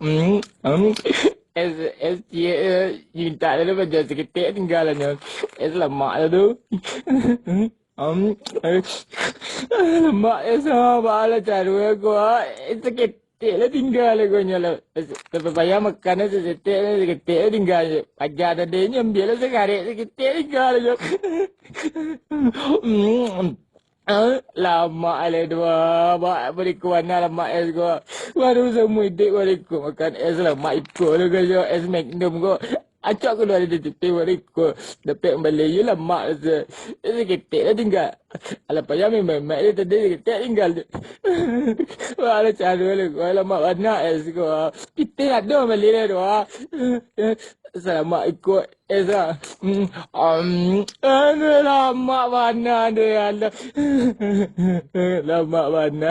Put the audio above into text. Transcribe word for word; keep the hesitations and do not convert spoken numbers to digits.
Hmm, hmm. Es, es ciek, eh, mintak dulu, baja saketek tinggalanyo. Es lamak lah tu. Hmm, eh, lamak es, ah, baa lah caro ko, ah. Es saketek lah tingga lah ko nyo lah. Es, tapi payah makan es saketek, saketek lah tingga. Paja tadi nyo ambiak lah sakarek, saketek tingga lah nyo. Hmm. Ah, lamak alai tu, ah. Ba-, bariko bana lamak es ko. Baru saumua iduik bariko makan es lamak iko tu ko, es Magnum ko. Acok kalua dari T P bariko. Dapek mambali yo lamak se. Saketek lah tingga. Alah payah main-main tadi, saketek tingga. Wah, alah caro lah ko. Lamak bana es ko. Pitih ado mambali lah tu, ah. Salamak iko es, ah. Hmm, um, aduh, lamak bana deh, alah. Lamak bana.